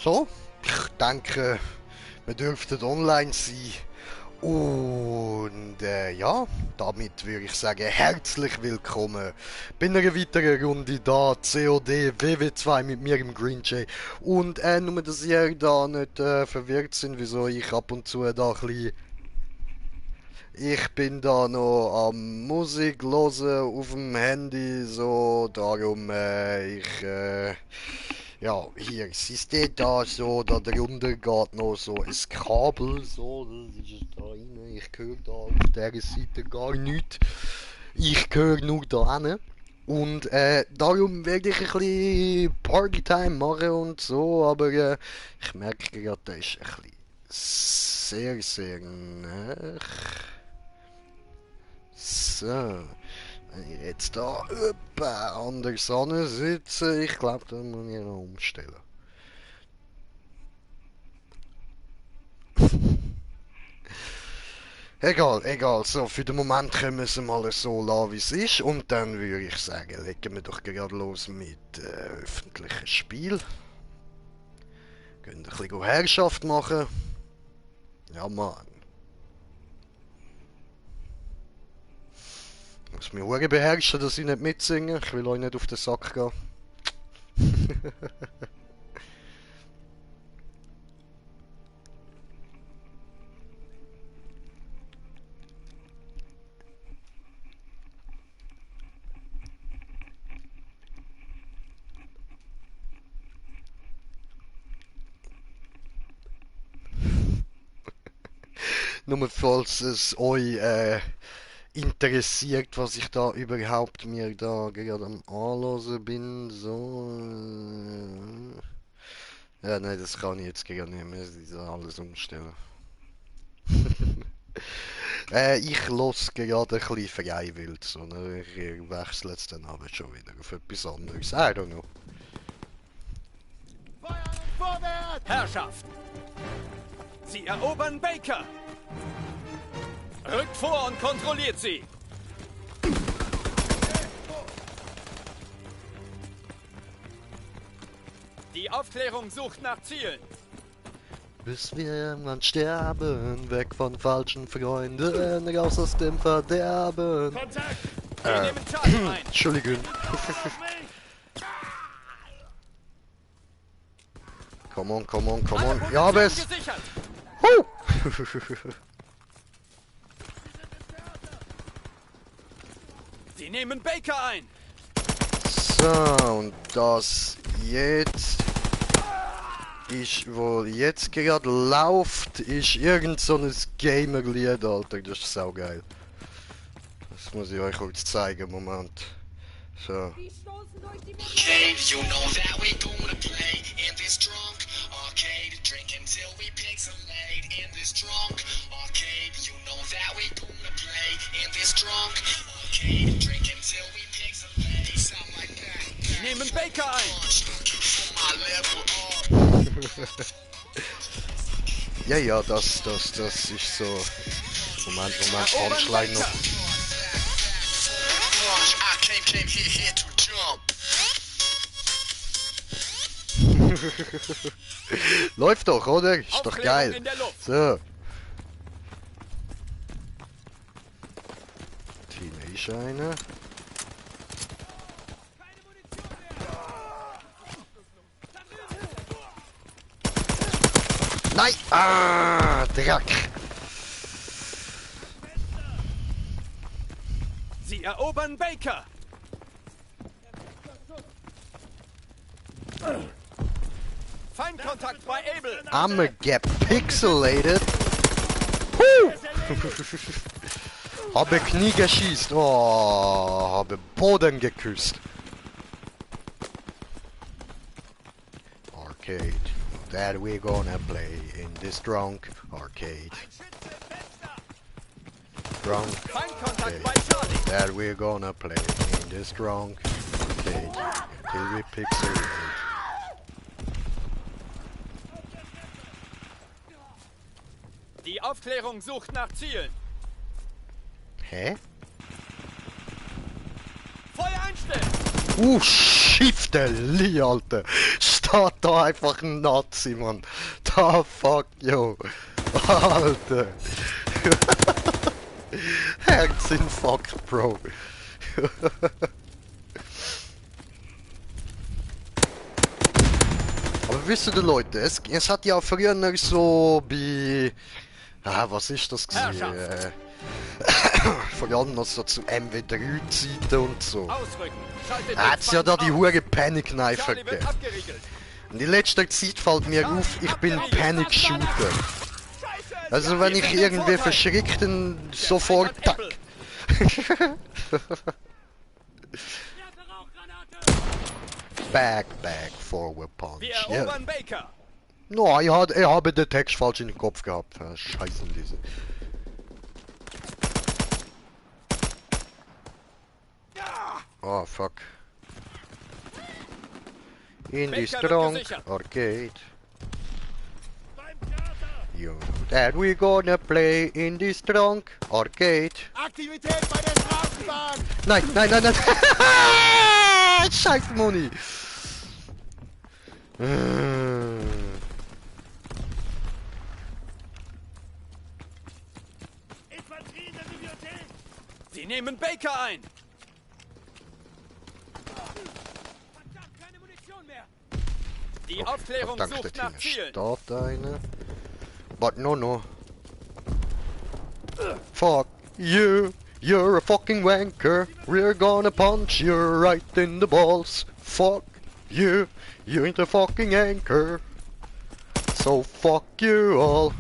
So, ich denke, wir dürften online sein. Und ja, damit würde ich sagen, herzlich willkommen bei einer weiteren Runde da, COD WW2 mit mir im Green Jay. Und nur, dass ihr da nicht verwirrt sind, wieso ich ab und zu da ein bisschen... Ich bin da noch am Musik hören auf dem Handy, so, darum ja, hier, siehst du da so, da drunter geht noch so ein Kabel, so, das ist da rein. Ich höre da auf dieser Seite gar nichts. Ich höre nur da hin. Und darum werde ich ein bisschen Partytime machen und so, aber ich merke gerade, das ist ein bisschen sehr nah. So, wenn ich jetzt da an der Sonne sitze, ich glaube, da muss ich noch umstellen. Egal, egal. So, für den Moment können wir es mal so lassen, wie es ist. Und dann würde ich sagen, legen wir doch gerade los mit öffentlichen Spiel. Gehen ein bisschen Herrschaft machen. Ja, Mann. Ich muss mich auch beherrschen, dass ich nicht mitsinge. Ich will euch nicht auf den Sack gehen. Nur falls es euch interessiert, was ich da überhaupt mir da gerade am Anhören bin. So. Ja, nein, das kann ich jetzt gerade nicht mehr. Ich soll alles umstellen. Ich los gerade ein bisschen freiwillig, so, ne? Ich wechsle jetzt dann aber schon wieder auf etwas anderes. I don't know. Herrschaft! Sie erobern Baker! Rückt vor und kontrolliert sie! Die Aufklärung sucht nach Zielen. Bis wir irgendwann sterben, weg von falschen Freunden, raus aus dem Verderben. Kontakt! Wir nehmen Charlie ein. Entschuldigung. Come on, come on, come on. Ja, aber es... Gesichert. Sie nehmen Baker ein. So, und das jetzt ist, wo jetzt gerade läuft, ist irgend so ein Gamer-Lied, Alter. Das ist saugeil. Das muss ich euch kurz zeigen, Moment. So. Okay, you know that we gonna play in this drunk arcade, drink until we pixelate in this drunk arcade. You know that we gonna play in this drunk arcade, drink until we pixelate. Sound like that. Sie nehmen Baker ein. My level up. Ja, ja, das ist so. Moment, Anschlag noch. I came here to jump. Läuft doch, oder? Ist doch Aufklärung geil. in der Luft. So. Teenage eine. Nein! Ah, Drack! Sie erobern Baker. Feindkontakt bei Able. I'ma get pixelated. Woo! Habe Knie geschießt. Oh, habe Boden geküsst. Arcade. That we're gonna play in this drunk arcade. Drunk Feindkontakt arcade. bei Charlie. That we're gonna play in this drunk arcade. Till we pixelate. Die Aufklärung sucht nach Zielen. Hä? Feuer einstellen. Schifteli, Alter. Da einfach ein Nazi, Mann. Da fuck, yo. Alter. Herzinfarkt, Bro. Aber wisst ihr Leute, es hat ja früher so bei... Ah, was ist das gewesen? Vor allem noch so zu MW3-Zeiten und so. Ausrücken. Schaltet Da hat's ja da die aus. hure Panic-Knife Charlie wird gegeben. abgeriegelt. Und in letzter Zeit fällt mir auf, ich bin Panic-Shooter. Scheiße! Also wenn ich irgendwie verschrickt, dann sofort tack. Back, forward punch. Wir Yeah. erobern Baker. No, ich habe den Text falsch in den Kopf gehabt. Scheiße diese. Oh fuck. Indie Baker wird Strong gesichert. Arcade. You know that we gonna play Indie Strong Arcade. Aktivität bei der Straßenbahn! Nein, nein, nein, nein. Scheiß Moni. Infanterie in der Bibliothek! Sie nehmen Baker ein. Verdammt, keine Munition mehr! Die Aufklärung Dank sucht nach Zielen. Start eine. But no. Fuck you. You're a fucking wanker. We're gonna punch you right in the balls. Fuck you. You ain't a fucking anchor. So fuck you all.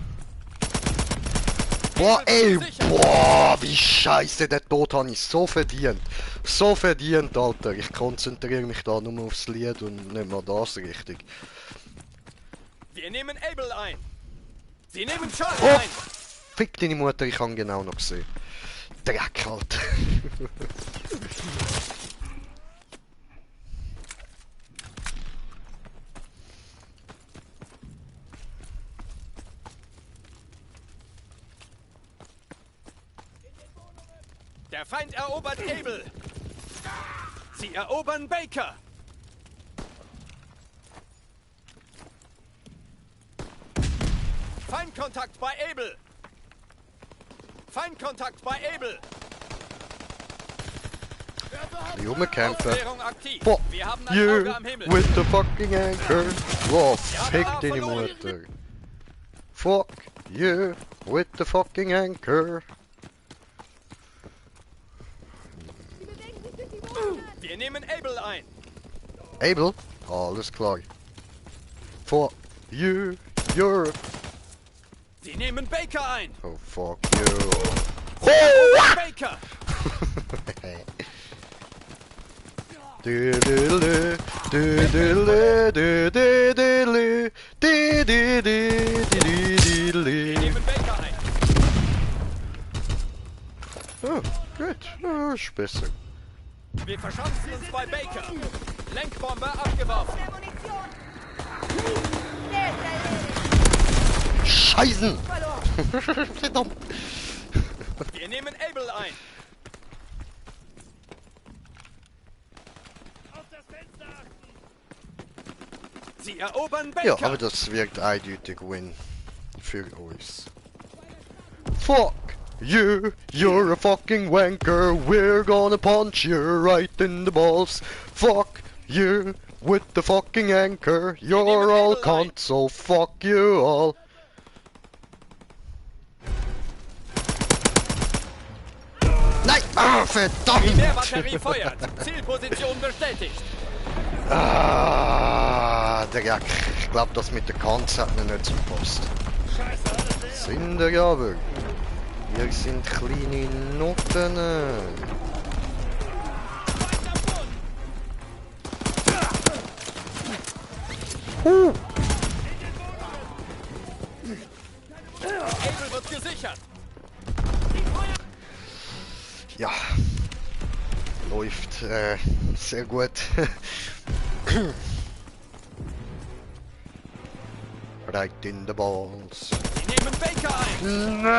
Boah, ey, boah, wie scheiße, der Tod habe ich so verdient. So verdient, Alter. Ich konzentriere mich da nur aufs Lied und nicht mal das richtig. Wir nehmen Able ein. Sie nehmen Charlie Oh, ein. fick deine Mutter, ich habe genau noch gesehen. Dreck, Alter. Der Feind erobert Able. Sie erobern Baker. Feindkontakt bei Able. Feindkontakt bei Able. Die rumkämpfen. Aufklärung aktiv. Fuck Wir haben ein you Auge am Himmel. with the fucking anchor. Wow, fick Ja, deine verloren. Mutter. Fuck you with the fucking anchor. Wir nehmen Able ein. Abel? Alles klar. Fuck you, you're... Sie nehmen Baker ein. Oh, fuck you. Baker. Du-du-du, du-du-du, du-du-du, du-du-du, Wir nehmen Baker ein. Oh, gut. Oh, ist besser. Wir verschanzen uns bei Baker. Lenkbombe abgeworfen. Scheißen! Verdammt! Wir nehmen Able ein. Auf das Fenster achten! Sie erobern Ja, Baker. aber das wirkt eindeutig Win für uns. Fuck you, you're a fucking wanker. We're gonna punch you right in the balls. Fuck you with the fucking anchor. You're all cunt, so fuck you all. Nein! Ah, verdammt! Primärbatterie feuert. Zielposition bestätigt. Ah, Dreck. Ich glaube, das mit der Kanze hat mir nicht so gepasst. Sind wir aber. Wir sind kleine Noten. Able wird gesichert. Ja. Läuft sehr gut. Right in the balls. Sie nehmen Baker ein. Nein!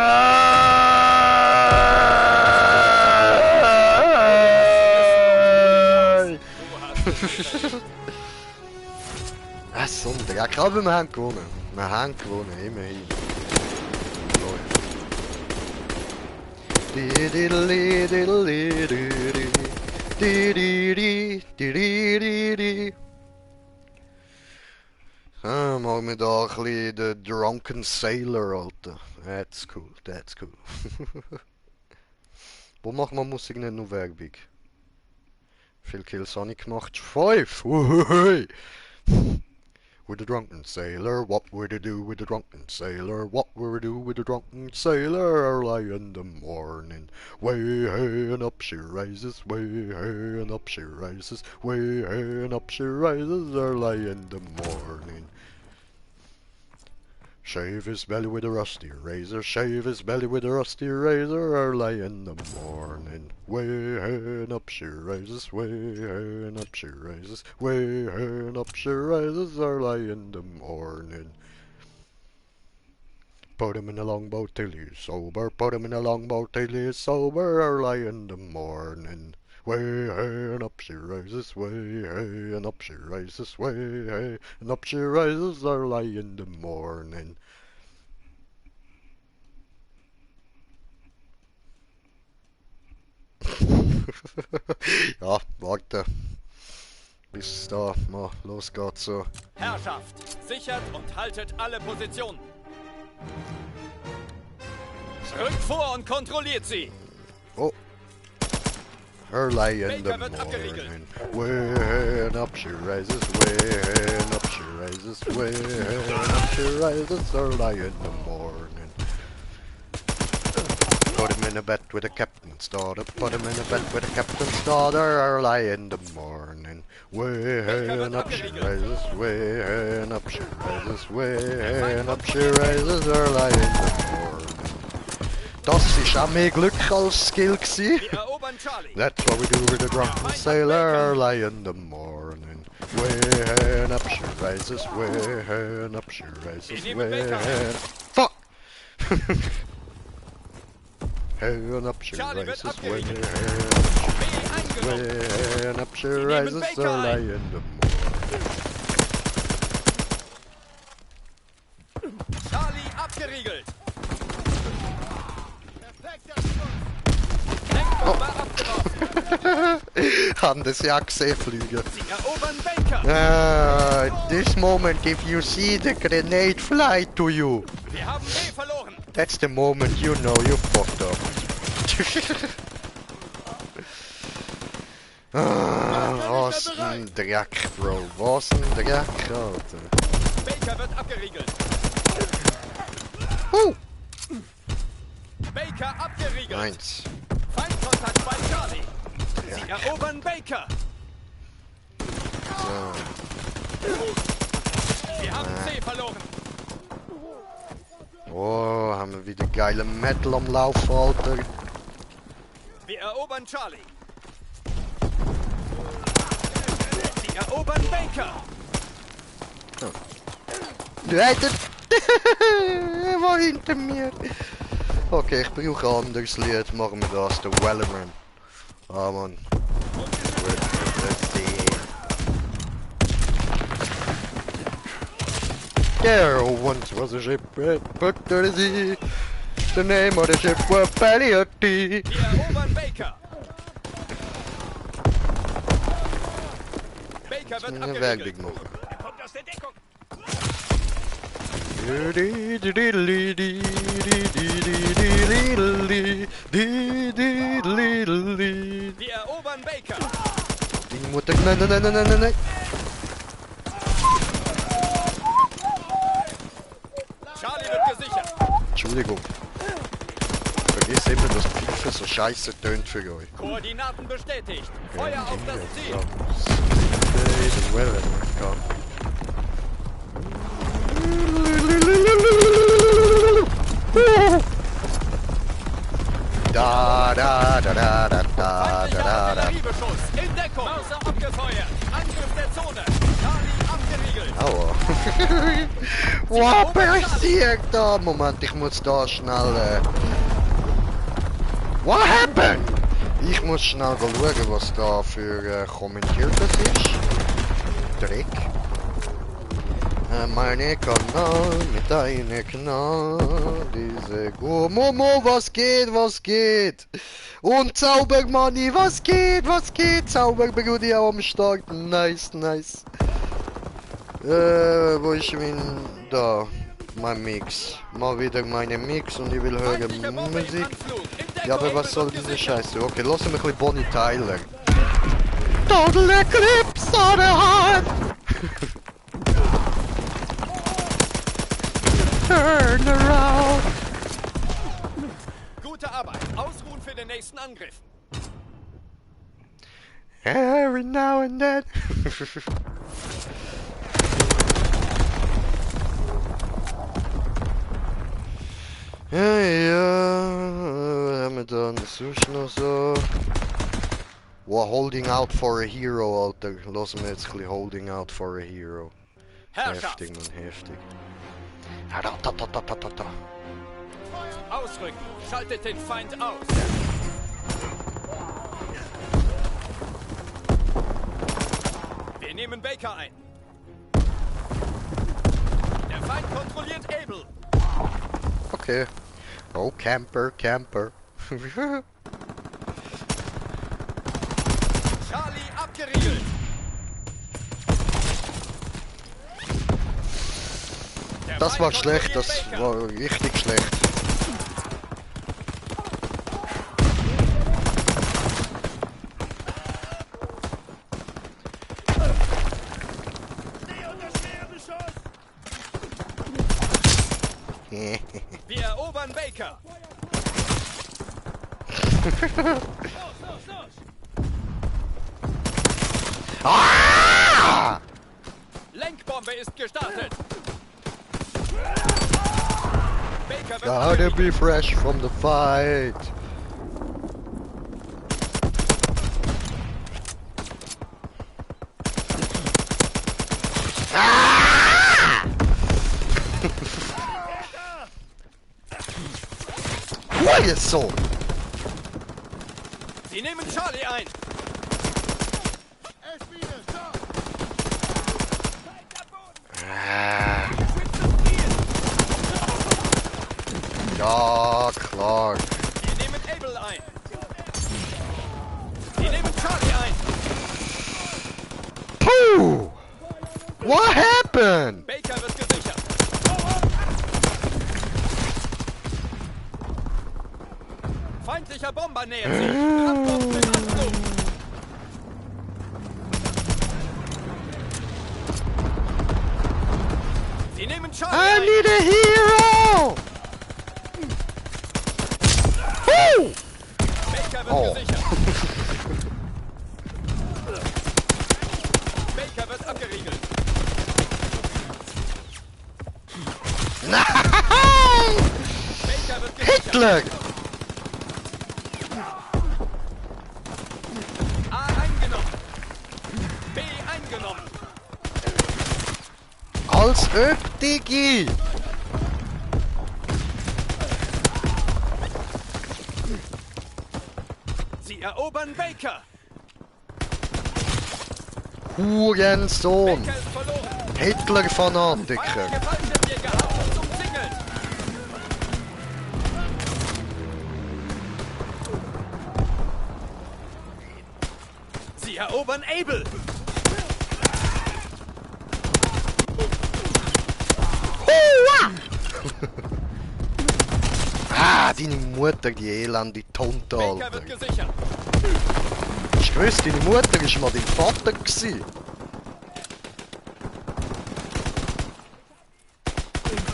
Dreck, aber wir haben gewonnen. Wir haben gewonnen, immerhin. Läuft. Ah, machen wir da ein bisschen den Drunken Sailor, Alter. That's cool, that's cool. Wo machen wir Musik nicht nur Werbung? Viel Kills habe ich gemacht. 5! Uhuhui. With the drunken sailor, what would I do with the drunken sailor? What would I do with the drunken sailor early in the morning? Way and up she rises, way and up she rises, way and up she rises early in the morning. Shave his belly with a rusty razor, shave his belly with a rusty razor early in the morning. Way and up she rises, way and up she rises, way and up she rises early in the morning. Put him in a longboat till he's sober, put him in a longboat till he's sober early in the morning. Way and up she rises, way and up she rises, way and up she rises early in the morning. Ja, warte. Bis da mal losgeht so. Herrschaft, sichert und haltet alle Positionen. Rückt vor und kontrolliert sie. Oh. Early in the Baker wird abgeriegelt. morning. Way and up she rises, way and up she rises, way and up she rises early in the morning. Put him in a bed with a captain's daughter, put him in a bed with a captain's daughter early in the morning. Way and up she rises, way and up she rises, way and up she rises early in the morning. Das war auch mehr Glück als Skill gewesen. Wir erobern Charlie. That's what we do with the drunken sailor early in the morning. Way and up she rises, way and up she rises, way and... Fuck! And up she Charlie wird rises, way abgeriegelt. and up she rises early in the morning. Charlie abgeriegelt. Oh. Denkbombe abgeworfen. Haben das ja gesehen fliegen. Sie erobern Baker. This moment if you see the grenade fly to you. Wir haben B verloren. That's the moment you know you fucked up. Was ein Dreck, Bro. Was ein Dreck, Alter. Baker wird abgeriegelt. Baker abgeriegelt. Eins. Feindkontakt bei Charlie. Sie erobern Baker. So. Wir haben C verloren. Oh, haben wir wieder geile Metal am Laufen, Alter. Wir erobern Charlie. Sie erobern Baker. Nein, er war hinter mir. Okay, ich brauche ein anderes Lied. Machen wir das, der Wellerman. Ah, Mann. There once was a ship put to the sea. The name of the ship was Palliati. Wir erobern Baker. Baker wird Eine abgeriegelt. Werbung machen. Er kommt aus der Deckung. Wir erobern Baker. Die Mutter. Nein. Charlie wird gesichert. Entschuldigung. Vergiss immer, dass Pfeife so scheiße tönt für euch. Koordinaten bestätigt. Feuer auf das Ziel. Feindlicher Artilleriebeschuss. In Deckung. Mauser abgefeuert. Angriff der Zone. Charlie abgeriegelt. Aua. Was passiert da? Moment, ich muss da schnell... What happened? Ich muss schnell schauen, was da für Kommentiertes ist. Dreck. Meine Kanal mit deiner Knall, diese Momo, was geht, was geht? Und Zaubermoney, was geht, Zauberbrudi auch am Start, nice, nice. Wo ist mein, da, mein Mix, mal wieder meine Mix und ich will hören Musik. Ja, aber was soll diese Scheiße? Okay, lass mich ein bisschen Bonnie Tyler. Total Eclipse on the heart! Turn around! Gute Arbeit. Ausruhen für den nächsten Angriff. Every now and then. Was haben wir da sonst noch so? Wow, holding out for a hero, Alter. Lassen wir jetzt ein bisschen holding out for a hero. Herrschaft. Heftig, man, heftig. Ausrücken. Schaltet den Feind aus. Wir nehmen Baker ein. Der Feind kontrolliert Able. Okay. Oh, Camper, Camper. Charlie abgeriegelt. Der Das Feind war schlecht, kontrolliert das Baker. war richtig schlecht. Steh unter schwerem Beschuss! Wir erobern Baker. Los, los, los! Ah! Lenkbombe ist gestartet. Baker wird Gotta abgeriegelt. be fresh from the fight. Ah! What is so? Sie nehmen Charlie ein. Es wieder, stopp! Ah. Ja, klar. Sie nehmen Able ein. Sie nehmen Charlie ein. Puh! What happened? Baker wird gesichert. Feindlicher Bomber nähert sich. Brandbomben in Anflug. Sie nehmen I Charlie ein. need a hero! Woo! Baker wird Oh. gesichert. Baker wird abgeriegelt. Nein! Baker wird gesichert. Hitler! A eingenommen. B eingenommen. Als ob, Digi! Sie erobern Baker. Hurensohn! Baker ist verloren. Hitler-Fanatiker! Feindliche Fallschirmjäger haben uns umzingelt. Sie erobern Able. Ah, deine Mutter, die elende Tonte, Baker Alter. wird gesichert. Hast du gewusst, deine Mutter war mal dein Vater gewesen?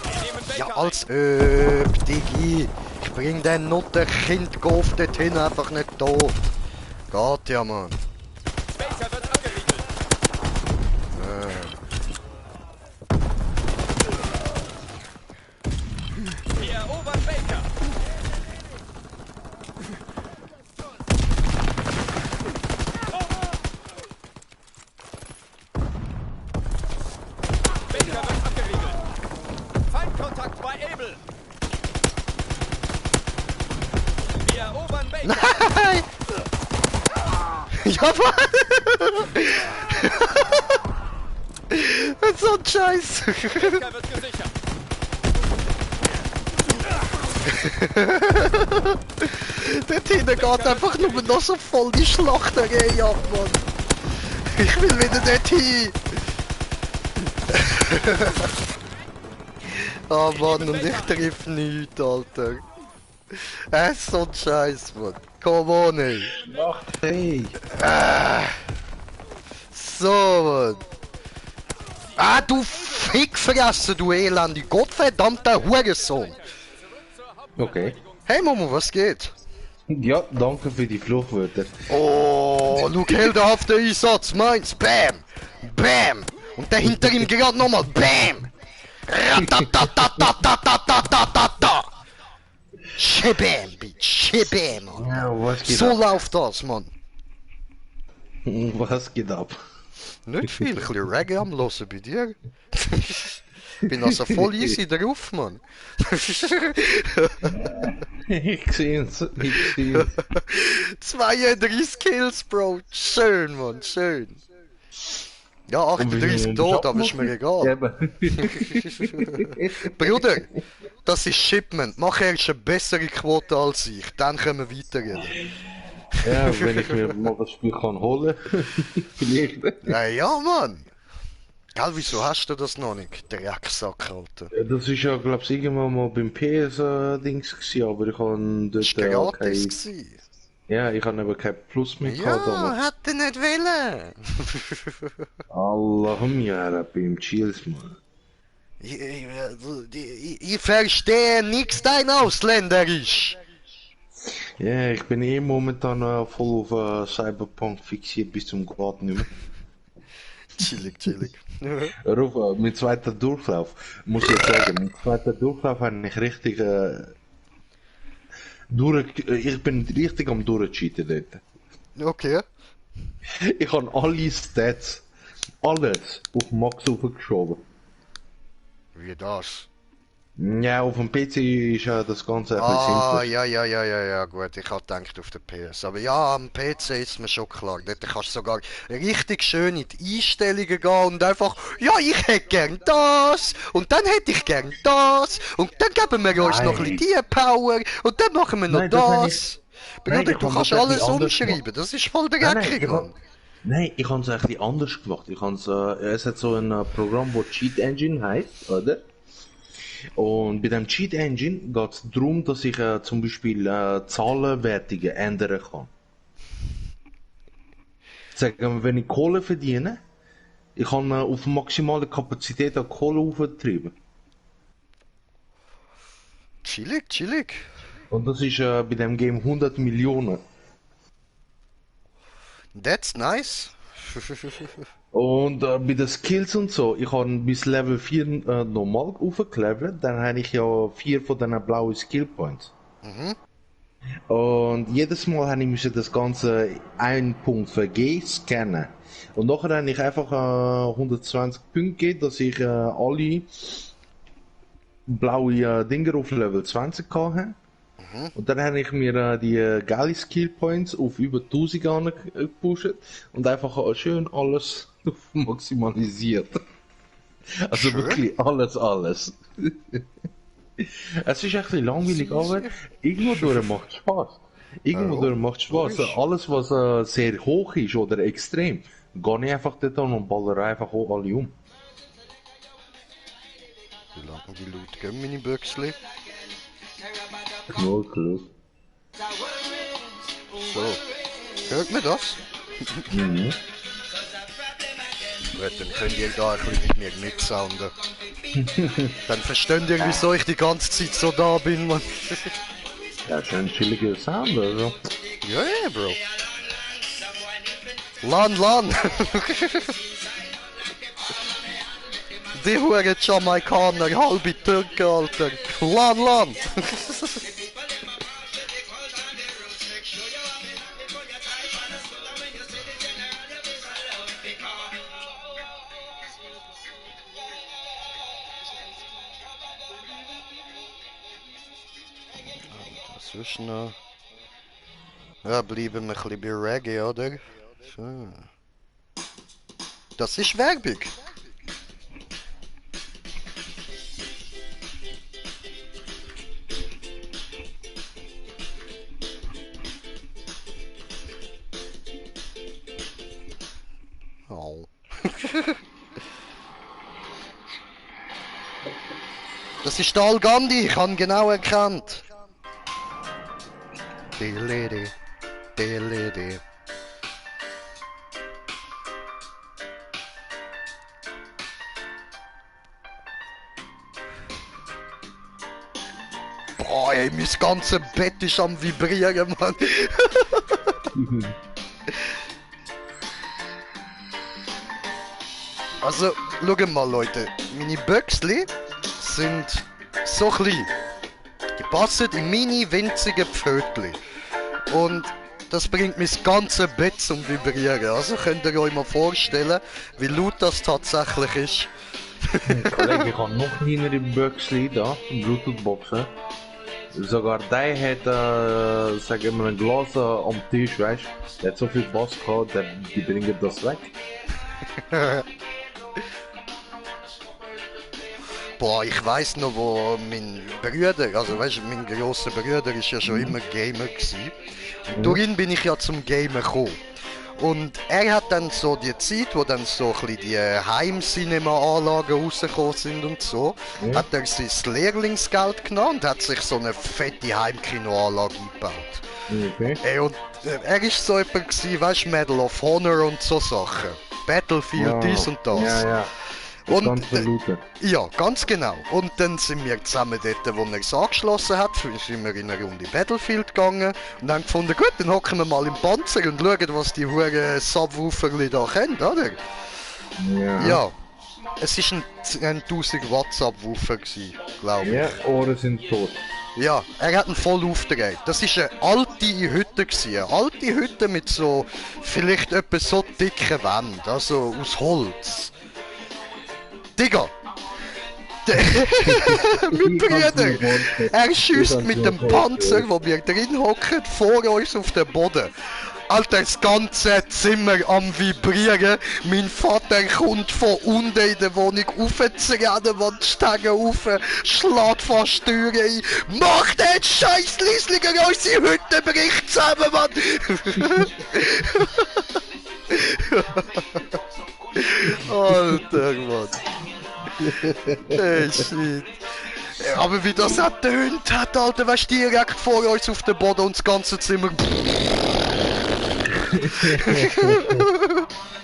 Sie nehmen Baker Ja, als ob, Digi. Ich bring den Nutterkind Golf dorthin einfach nicht tot. Geht ja, Mann. ein. Baker wird abgeriegelt. Wir erobern Baker. Baker wird abgeriegelt. Feindkontakt bei Able. Wir erobern Baker. Nein! Ja, was? Was So ein Scheiß! Bunker wird gesichert. Der Tina geht einfach nur noch so voll die Schlachterei ab, Mann. Ich will wieder dort hin. Ah Mann, und ich triff nichts, Alter. Es ist so ein Scheiß, Mann. Come on, ey. Ach, hey. So, Mann. Ah, du Fickfresse, du elende, gottverdammter Hurensohn. Okay. Hey Momo, was geht? Ja, danke für die Fluchwörter. Oh, Luke, heldenhafter Einsatz, meins, bam, bam. Und der hinter ihm gerade nochmal, bam. Ratatatatatatatata. Shebam, bitch, shebam, Mann. Ja, was geht So ab? läuft das, Mann. Was geht ab? Nicht viel, ein bisschen Reggae am Hören bei dir. Bin also voll easy drauf, Mann. Ich seh's, ich seh's. 32 Kills, Bro. Schön, Mann, schön. Ja, 38 tot, aber ist mir egal. Bruder, das ist Shipment. Mach erst eine bessere Quote als ich, dann können wir weitergehen. Ja, wenn ich mir mal das Spiel kann holen. Vielleicht. Ja, Mann. Gell, wieso hast du das noch nicht? Drecksack, Alter. Das ist ja, glaub's, irgendwann mal beim PS-Dings gewesen, aber ich habe dort Das war gratis. Gewesen. Ja, ich habe aber kein Plus mehr gehabt Ja, damals. hätte nicht wollen. Allahumma beim Chills, Mann. Ich verstehe nichts dein Ausländerisch. Ja, ich bin eh momentan voll auf Cyberpunk fixiert bis zum Grad nicht mehr. Chillig, chillig. Ruf, mit zweiter Durchlauf, muss ich jetzt sagen, mit zweiter Durchlauf habe ich richtig ich bin richtig am durchcheaten dort. Okay. Ich habe alle Stats, alles auf Max aufgeschoben. Wie das? Ja, auf dem PC ist das Ganze ein bisschen Ah, simpler. ja, gut, ich hatte gedacht auf der PS. Aber ja, am PC ist mir schon klar. Dort kannst du sogar richtig schön in die Einstellungen gehen und einfach, ja, ich hätte gern das und dann hätte ich gern das und dann geben wir uns noch ein bisschen die Power und dann machen wir noch Nein, das habe das. Nein, Bruder, ich du habe kannst das alles etwas anders umschreiben, gemacht. das ist voll Nein, dreckig, Mann. Nein, ich habe es ein bisschen anders gemacht. Es hat so ein Programm, das Cheat Engine heißt, oder? Und bei dem Cheat Engine geht es darum, dass ich zum Beispiel Zahlenwertungen ändern kann. Sagen wir, wenn ich Kohle verdiene, ich kann auf maximale Kapazität an Kohle auftrieben. Chillig, chillig. Und das ist bei dem Game 100 Millionen. That's nice. Und bei den Skills und so, ich habe bis Level 4 normal aufgelevelt, dann habe ich ja 4 von diesen blauen Skill Points. Und jedes Mal habe ich das Ganze einen Punkt vergeben, scannen. Und nachher habe ich einfach 120 Punkte gegeben, dass ich alle blaue Dinger auf Level 20 hatte. Und dann habe ich mir die geile Skill Points auf über 1000 gepusht und einfach schön alles maximalisiert. Also Schön. wirklich alles. Es ist echt ein bisschen langweilig, aber irgendwo durch macht Spaß. Irgendwo durch macht Spaß. logisch. Alles, was sehr hoch ist oder extrem, gehe ich einfach dort an und baller einfach auch alle um. Wie lange die Loot gehen, meine Büchsli? Nur Glück. So. Hört man das? Mhm. Gut, dann könnt ihr da ein bisschen mit mir mitsounden. Dann versteht ihr, wieso ich die ganze Zeit so da bin, Mann. Ja, schön chilliger Sound, also. Ja, ja, Bro. Lan. Die Huren Jamaikaner, halbe Türken, Alter. Lan. Sonst noch... Ja, bleiben wir ein bisschen bei Reggae, oder? So. Das ist Werbung. Das ist der Al Gandhi, ich habe ihn genau erkannt. Delede, delede. Boah, ey, mein ganzes Bett ist am Vibrieren, Mann. Also, schaut mal, Leute. Meine Büchsli sind so klein. Die passen in meine winzigen Pfötchen. Und das bringt mein ganzes Bett zum Vibrieren. Also könnt ihr euch mal vorstellen, wie laut das tatsächlich ist. Kollege, ich habe noch kleinere Büchsli da, Bluetooth-Boxen. Sogar der hat, sagen wir, ein Glas am Tisch, weißt du? Der hat so viel Bass gehabt, die bringen das weg. Boah, ich weiss noch, wo mein Bruder, also weißt du, mein grosser Bruder ist ja schon immer Gamer gewesen. Und durch ihn bin ich ja zum Gamer gekommen. Und er hat dann so die Zeit, wo dann so ein bisschen die Heimcinema-Anlagen rausgekommen sind und so, hat er sein Lehrlingsgeld genommen und hat sich so eine fette Heimkinoanlage eingebaut. Okay. Ey, und er ist so jemand gewesen, weißt du, Medal of Honor und so Sachen. Battlefield, dies und das. Ja, ja. Und, Ganz verluten. ja, ganz genau. Und dann sind wir zusammen dort, wo er es angeschlossen hat, sind wir in eine Runde Battlefield gegangen und haben gefunden, gut, dann hocken wir mal im Panzer und schauen, was die huren Subwooferli da können, oder? Ja. Ja. Es war ein 1000 Watt Subwoofer, glaube ich. Ja, Ohren sind tot. Ja, er hat ihn voll aufgedreht. Das war eine alte Hütte gewesen. Eine alte Hütte mit so, vielleicht etwa so dicken Wänden, also aus Holz. Digga! Mein Bruder! Er schießt mit dem Panzer, wo wir drin hocken, vor uns auf den Boden. Alter, das ganze Zimmer am Vibrieren. Mein Vater kommt von unten in der Wohnung raufzurennen, die Stege rauf, schlägt fast die Tür ein. Mach den scheiß Lieslinger, unsere Hütte bricht zusammen, Mann! Alter, Mann. Hey, shit. Aber wie das ertönt hat, Alter, weißt du, direkt vor uns auf dem Boden und das ganze Zimmer.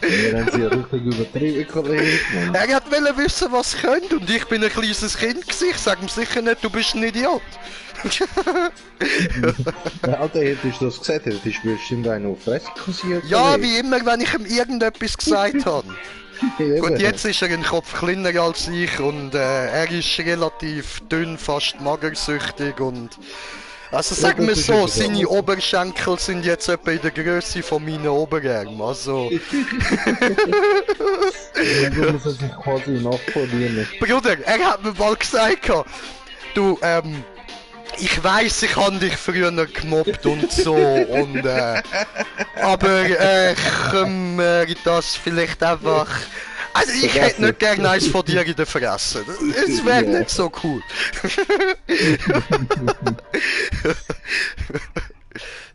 Wir haben sie ja richtig übertrieben, Kollege. Er hat wollen wissen, was könnt und ich bin ein kleines Kind gewesen. Ich sag ihm sicher nicht, du bist ein Idiot. Alter, hättest du das gesagt, hättest du bestimmt einen auf Fresse kassiert. Ja, wie immer, wenn ich ihm irgendetwas gesagt habe. Gut, jetzt ist er ein Kopf kleiner als ich und er ist relativ dünn, fast magersüchtig und... Also sagen wir so, seine Oberschenkel sind jetzt etwa in der Größe von meinen Oberarmen, also... Du musst es sich quasi nachprobieren. Bruder, er hat mir mal gesagt, du, ich weiss, ich habe dich früher gemobbt und so und aber können wir das vielleicht einfach... Also ich hätte nicht gerne eins von dir in der Fresse. Es wäre nicht so cool.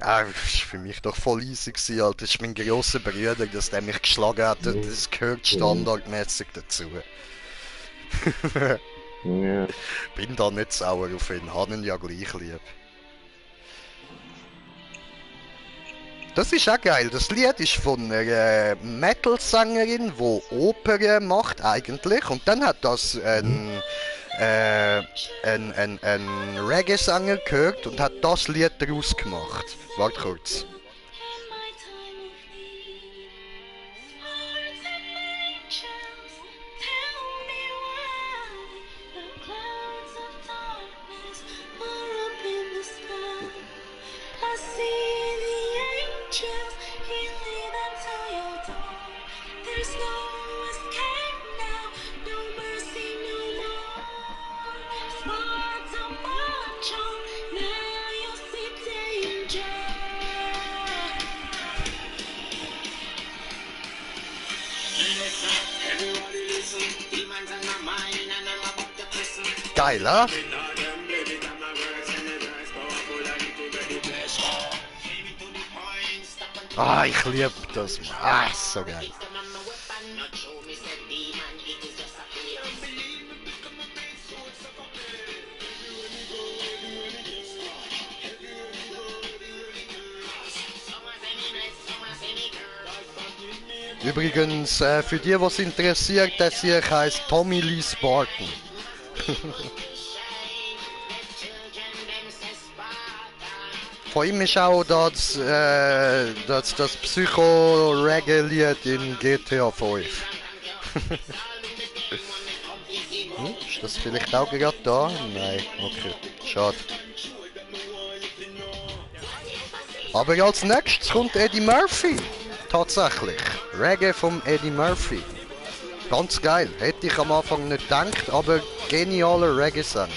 Ja, das war für mich doch voll easy gewesen, Alter. Das ist mein grosser Bruder, dass der mich geschlagen hat. Das gehört standardmäßig dazu. Ja. Bin da nicht sauer auf ihn, habe ihn ja gleich lieb. Das ist auch geil. Das Lied ist von einer Metal-Sängerin, die Oper macht eigentlich. Und dann hat das ein Reggae-Sänger gehört und hat das Lied daraus gemacht. Warte kurz. Geil, ha? Ah, ich liebe das. Ah, ist so geil. Übrigens, für die, was interessiert, das hier heißt Tommy Lee Spartan. Von ihm ist auch das Psycho-Reggae-Lied in GTA 5. Ist das vielleicht auch gerade da? Nein, okay, schade. Aber als nächstes kommt Eddie Murphy. Tatsächlich. Reggae vom Eddie Murphy. Ganz geil. Hätte ich am Anfang nicht gedacht, aber genialer Reggae-Sänger.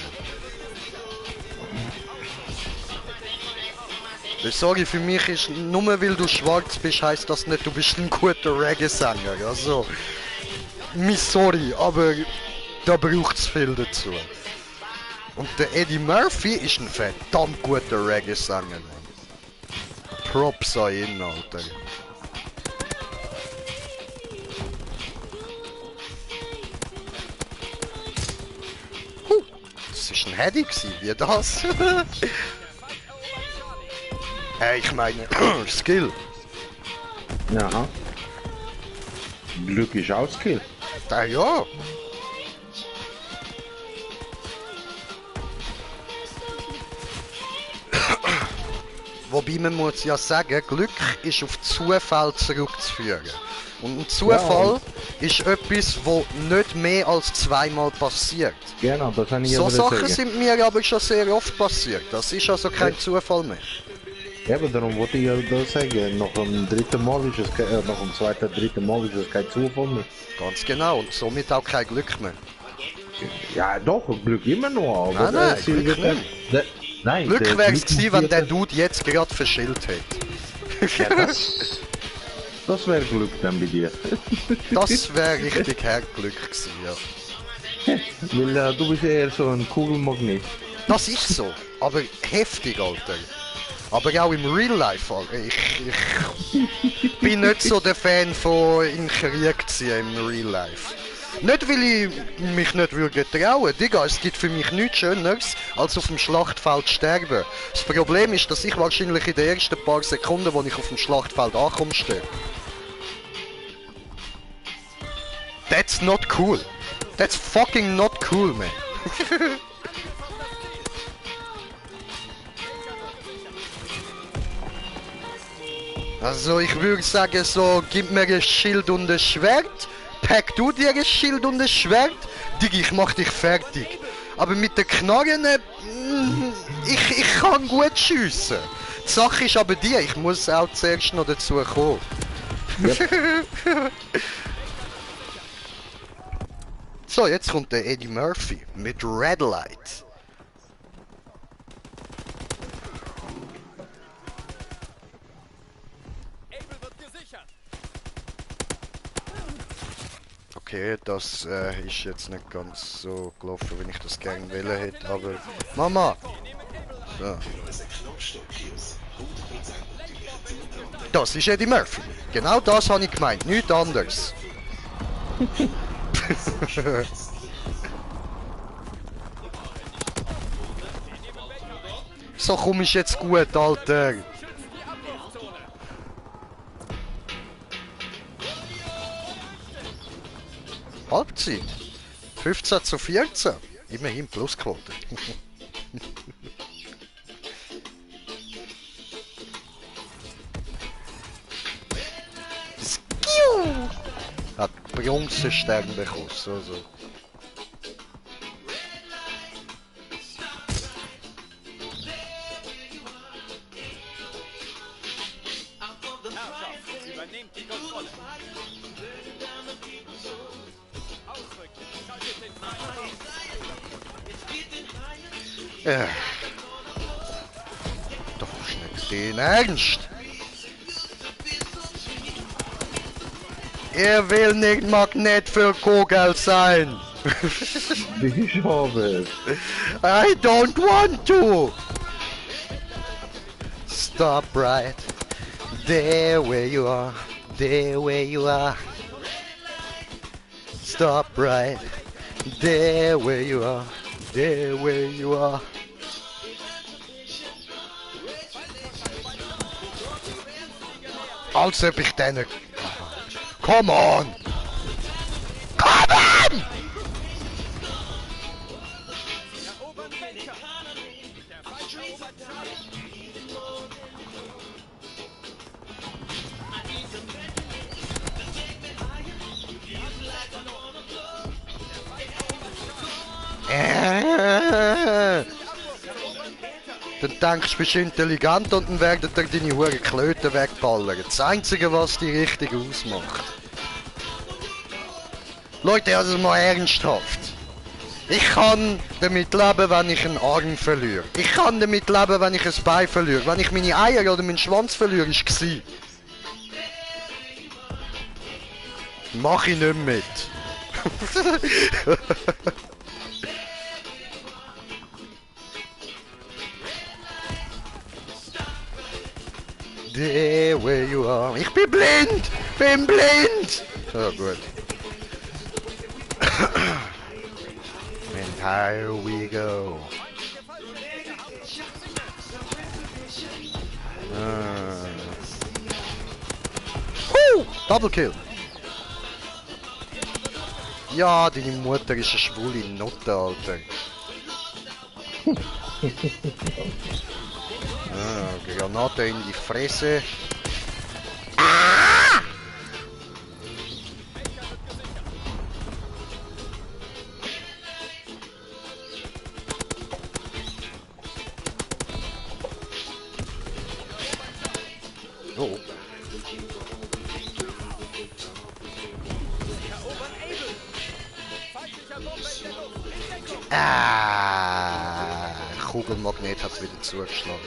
Sorry, für mich ist, nur weil du schwarz bist, heisst das nicht, du bist ein guter Reggae-Sänger. Also, sorry, aber da braucht es viel dazu. Und der Eddie Murphy ist ein verdammt guter Reggae-Sänger. Props an ihn, Alter. Das ist ein Heady gewesen, wie das? Hey, ich meine, Skill. Ja. Glück ist auch Skill. Ja. Wobei man muss ja sagen, Glück ist auf Zufall zurückzuführen. Und ein Zufall ist etwas, was nicht mehr als zweimal passiert. Genau, das habe ich So aber Sachen sagen. sind mir aber schon sehr oft passiert. Das ist also kein Zufall mehr. Ja, aber darum wollte ich ja das sagen. Nach dem dritten Mal ist es nach dem zweiten, dritten Mal ist es kein Zufall mehr. Ganz genau. Und somit auch kein Glück mehr. Ja, doch, Glück immer noch. Aber Nein, Glück nicht. Nein, Glück wäre es gewesen, wenn der Dude jetzt gerade verschillt hätte. Ja, das wäre Glück dann bei dir. Das wäre richtig Glück gewesen, ja. Weil du bist eher so ein Kugelmagnet. Das ist so, aber heftig, Alter. Aber auch im Real Life, Alter. Ich bin nicht so der Fan von in Krieg ziehen im Real Life. Nicht, weil ich mich nicht würde trauen. Digga, es gibt für mich nichts Schöneres, als auf dem Schlachtfeld zu sterben. Das Problem ist, dass ich wahrscheinlich in den ersten paar Sekunden, wo ich auf dem Schlachtfeld ankomme, sterbe. That's not cool. That's fucking not cool, man. Also ich würde sagen so, gib mir ein Schild und ein Schwert, pack du dir ein Schild und ein Schwert, Digga, ich mach dich fertig. Aber mit den Knarren, ich kann gut schiessen. Die Sache ist aber die, ich muss auch zuerst noch dazu kommen. So, jetzt kommt der Eddie Murphy mit Red Light. Okay, das ist jetzt nicht ganz so gelaufen, wie ich das gerne wollen hätte, aber... Mama! So. Das ist Eddie Murphy. Genau das habe ich gemeint, nichts anderes. So komm ich jetzt gut, Alter. Halbzeit. 15:14. Immerhin Plusquote. Hat Bronzestern bekommen, so. Übernehmt die Kontrolle. Ausrücken. Schaltet den Feind auf. Doch nicht den Ernst. Er will nicht Magnet für Kugel sein. Ich habe. I don't want to. Stop right there where you are, there where you are. Stop right there where you are, there where you are. Als ob ich den nicht... Come on! Come on! Erobern Baker. Der Feind erobert Charlie. Dann denkst du, bist intelligent und dann werden dir deine Huren Klöten wegballern. Das Einzige, was die richtig ausmacht. Leute, also mal ernsthaft. Ich kann damit leben, wenn ich einen Arm verliere. Ich kann damit leben, wenn ich ein Bein verliere. Wenn ich meine Eier oder meinen Schwanz verliere, ist es. Mach ich nicht mit. There where you are. Ich bin blind! Bin blind! Oh, gut. And here we go. Double kill! Ja, deine Mutter ist eine schwule Nutte, Alter. Granate in die Fresse. Ah! Oh. Erobern Able. Feindlicher Bomber in der Luft. In Deckung. Kugelmagnet hat wieder zugeschlagen.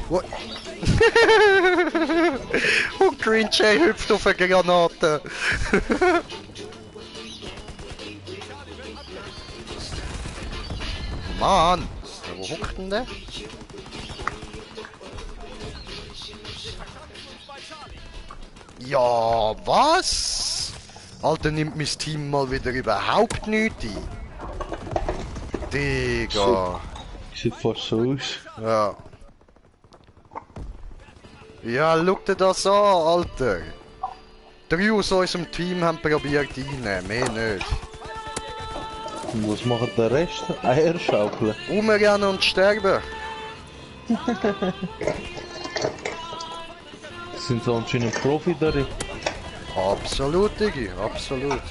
What? Und Green Jay hüpft auf eine Granate. Mann! Wo hockt denn der? Ja, was? Alter, nimmt mein Team mal wieder überhaupt nichts ein. Digga. Sieht fast so aus. Ja. Ja, schau dir das an, Alter. 3 aus unserem Team haben probiert einzunehmen, mehr nicht. Und was macht der Rest? Eier schaukeln. Rumrennen und sterben. Sind sie anscheinend Profi darin? Absolut, Diggi, absolut.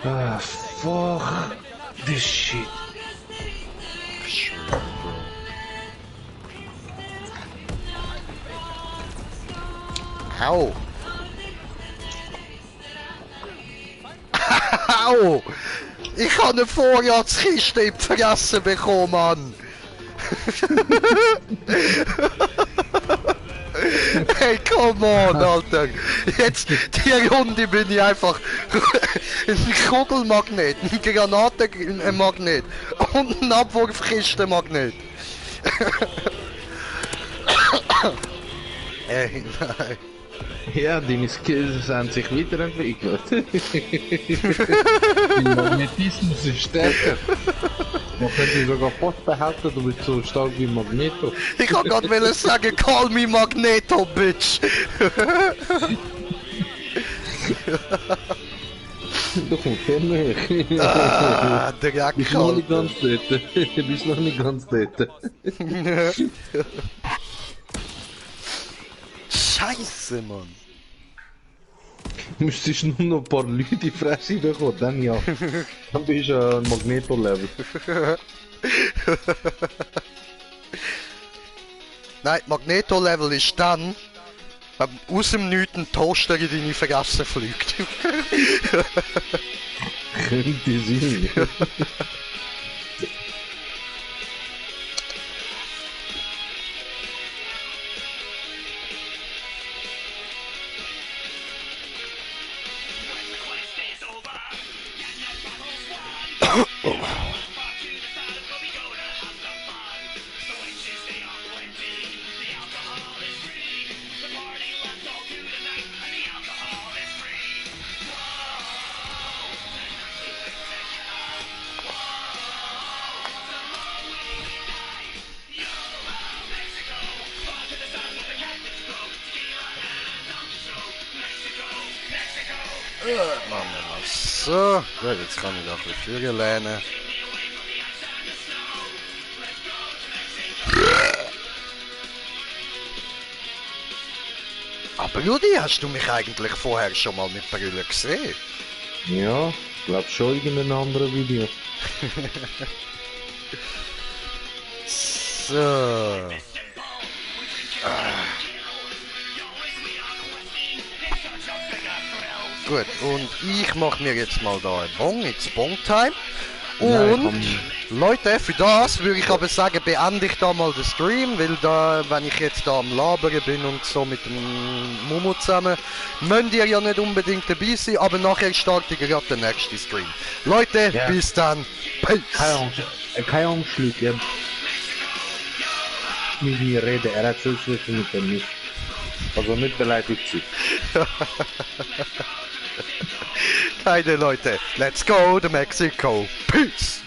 Ah, fuck. This shit. Au! Au! Ich habe eine Vorratskiste in die Fresse bekommen, Mann! Hey, come on, Alter! Jetzt, die Runde bin ich einfach ein Kugelmagnet, ein Granatenmagnet und ein Abwurfkistenmagnet. Ey, nein. Ja, deine Skills haben sich weiterentwickelt. Dein Magnetismus ist stärker. Man könnte sogar fast behaupten, du bist so stark wie Magneto. Ich kann gerade sagen, call me Magneto, bitch! Du kommst hier nicht. Ah, der Bist noch nicht ganz dort. Bist noch nicht ganz dort. Scheiße, Mann! Müsstest nur noch ein paar Leute in die Fresse bekommen, dann ja. Dann bist du ein Magneto-Level. Nein, Magneto-Level ist dann, wenn aus dem Nichts ein Toaster in deine Fresse fliegt. Könnte sein. Machen wir mal so. Gut, jetzt kann ich da ein bisschen vorne lehnen. Aber Rudi, hast du mich eigentlich vorher schon mal mit Brüllen gesehen? Ja, ich glaube schon in einem anderen Video. So. Gut, und ich mache mir jetzt mal da einen Bong, it's Bong-Time. Und Leute, für das würde ich aber sagen, beende ich da mal den Stream, weil da, wenn ich jetzt da am Labern bin und so mit dem Momo zusammen, müsst ihr ja nicht unbedingt dabei sein, aber nachher starte ich gerade den nächsten Stream. Leute, Ja. bis dann. Peace. Keine Angst, Leute. Mit mir reden, er hat so zwischen mit dem nicht. Also nicht beleidigt sein. Keine Leute, let's go to Mexico. Peace.